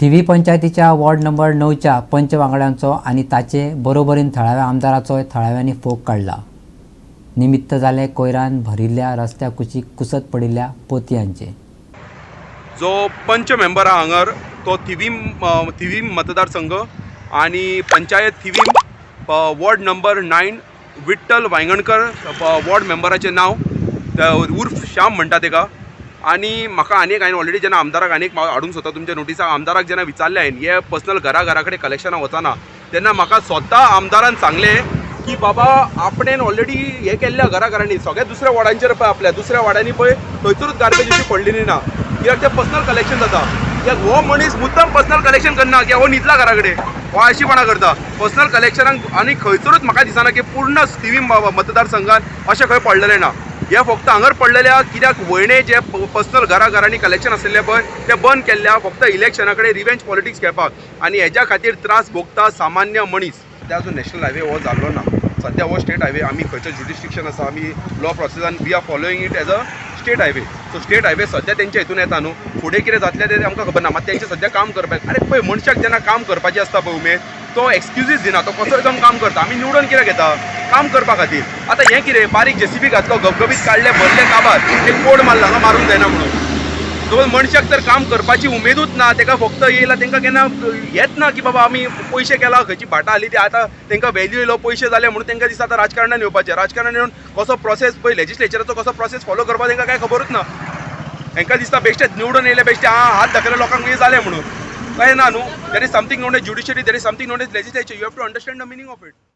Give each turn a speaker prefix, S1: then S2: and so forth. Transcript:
S1: थिवी पंचायतीच्या ward number 9च्या पंच वांगड्यांचो आनी ताचे बरोबरीन थळाव्या आमदाराचोय थळाव्यांनी फोग काडला. निमित्त जालें कोयरान भरिल्ल्या रस्त्या कुशीक कुसत पडिल्ल्या पोतयांचें.
S2: जो पंच मेंबर आहा हांगर तो थिवीम थिवीम मतदारसंघ आनी panchayat Thivim ward number 9 Vithal Wayangankar ward मेंबराचें नांव, उर्फ श्याम म्हणटा तेका. आनी म्हाका आनी एक हांवें ऑलरेडी जेन्ना आमदाराक आनी एक हाडूंक सोदता तुमच्या नोटिसाक, आमदाराक जेन्ना विचारलें हांवें हे पर्सनल घरा घरा कडेन कलेक्शनाक वचना तेन्ना म्हाका स्वता आमदारान सांगलें की बाबा आपणेन ऑलरेडी हें केल्ल्या घरा घरांनी सगळ्या दुसऱ्या वॉर्डांचेर पळय, आपल्या दुसऱ्या वॉर्डांनी पळय थंयसरूच गार्बेज अशी पडलेली ना, कित्याक तें पर्सनल कलेक्शन जाता. कित्याक हो मनीस मुद्दम पर्सनल कलेक्शन करना, कित्याक हो न्हिदला घरा कडेन, हो आळशीपणा करता पर्सनल कलेक्शनाक. आनी खंयसरूच म्हाका दिसना की पूर्ण थिवीम मतदारसंघात अशें खंय पडलेलें ना, हे फक्त हांगर पडलेले आहा. कित्याक वयणे जे पर्सनल घरा घरांनी कलेक्शन आशिल्लें पळय तें बंद केल्लें आहा फक्त इलेक्शना कडेन रिवेंज पॉलिटिक्स खेळपाक, आनी हेज्या खातीर त्रास भोगता सामान्य मनीस. सद्या अजून नॅशनल हायवे हो जाल्लो ना, सद्या हो स्टेट हायवे आमी खंयचो ज्युरिस्डिक्शन आसा, आमी law प्रोसेसान we are following it as a state highway. So state highway सद्या तेंच्या हितून येता न्हू, फुडें कितें जातलें तें आमकां खबर ना. मात तेंचें सद्या काम करपाक, आरे पळय मनशाक जेन्ना काम करपाचें आसता पळय उमेद, तो एक्सक्युजीस दिना, तो कसोय जावन काम करता. आमी निवडून कित्याक घेता? काम करपा खातीर. आतां हें कितें बारीक जेसीबी घातलो, घबघबीत काडले, भरले काबार, एक कोड मारला हांगा मारूंक जायना म्हणून. सपोज मनशाक जर काम करपाची उमेदूच ना, तेका फक्त येयला, तेंकां केन्ना येत ना की बाबा आमी पयशे केला, खंयची भाटां हाली ती आतां तेंकां व्हॅल्यू येयलो, पयशे जाले म्हणून तेंकां दिसता आतां राजकारणान येवपाचें. राजकारणान येवन कसो प्रोसेस पळय, लेजिस्लेचराचो कसो प्रोसेस फॉलो करपाक तेंकां कांय खबरूच ना. हेंकां दिसता बेश्टेच निवडून येयले, बेश्टे हात दाखयले लोकांक हें जालें म्हणून. कळ्ळें ना न्हू? There is something known as judiciary, there is something known as legislature. You have to understand the meaning of it.